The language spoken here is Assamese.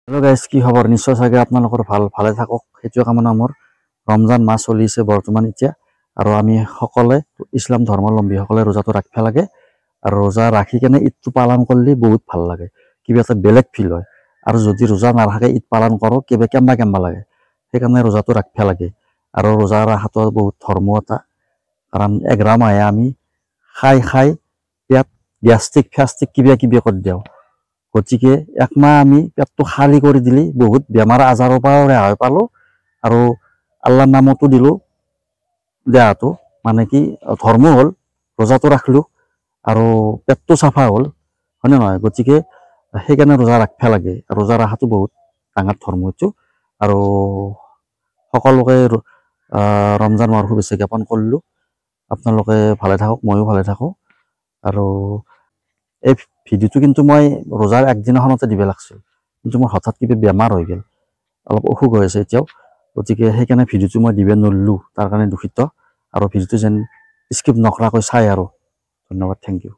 হেল্ল' গাইজ, কি খবৰ? নিশ্চয় চাগে আপোনালোকৰ ভাল। ভালে থাকক, সেইটোৱে কামনা মোৰ। ৰমজান মাহ চলিছে বৰ্তমান এতিয়া আৰু আমি সকলোৱে ইছলাম ধৰ্মাৱলম্বীসকলে ৰোজাটো ৰাখিব লাগে আৰু ৰোজা ৰাখি কেনে ঈদটো পালন কৰিলে বহুত ভাল লাগে, কিবা এটা বেলেগ ফিল হয়। আৰু যদি ৰোজা নাৰাখে ঈদ পালন কৰোঁ, কিবা কেম্বা কেম্বা লাগে। সেইকাৰণে ৰোজাটো ৰাখিব লাগে আৰু ৰোজা ৰখাটো বহুত ধৰ্ম এটা। কাৰণ 11 মাহে আমি খাই খাই পেট গেষ্ট্ৰিক ফেষ্ট্ৰিক কিবা কিবি কৰি দিওঁ। গতিকে একমাহ আমি পেটটো খালী কৰি দিলে বহুত বেমাৰ আজাৰৰ পৰাও ৰেহাই পালোঁ আৰু আল্লাহৰ নামতো দিলোঁ দেহাটো, মানে কি ধৰ্ম হ'ল, ৰোজাটো ৰাখিলোঁ আৰু পেটটো চাফা হ'ল, হয়নে নহয়? গতিকে সেইকাৰণে ৰোজা ৰাখিব লাগে। ৰোজা ৰখাটো বহুত ডাঙৰ ধৰ্ম এইটো। আৰু সকলোকে ৰমজান মাহৰ শুভেচ্ছা জ্ঞাপন কৰিলোঁ। আপোনালোকে ভালে থাকক, ময়ো ভালে থাকোঁ। আৰু এই ভিডিঅ'টো কিন্তু মই ৰোজাৰ একদিনাখনতে দিব লাগছিল, কিন্তু মোৰ হঠাৎ কিবা বেমাৰ হৈ গ'ল, অলপ অসুখ হৈ আছে এতিয়াও। গতিকে সেইকাৰণে ভিডিঅ'টো মই দিব নোৱাৰিলোঁ, তাৰ কাৰণে দুখিত। আৰু ভিডিঅ'টো যেন স্কিপ নকৰাকৈ চাই আৰু ধন্যবাদ, thank U.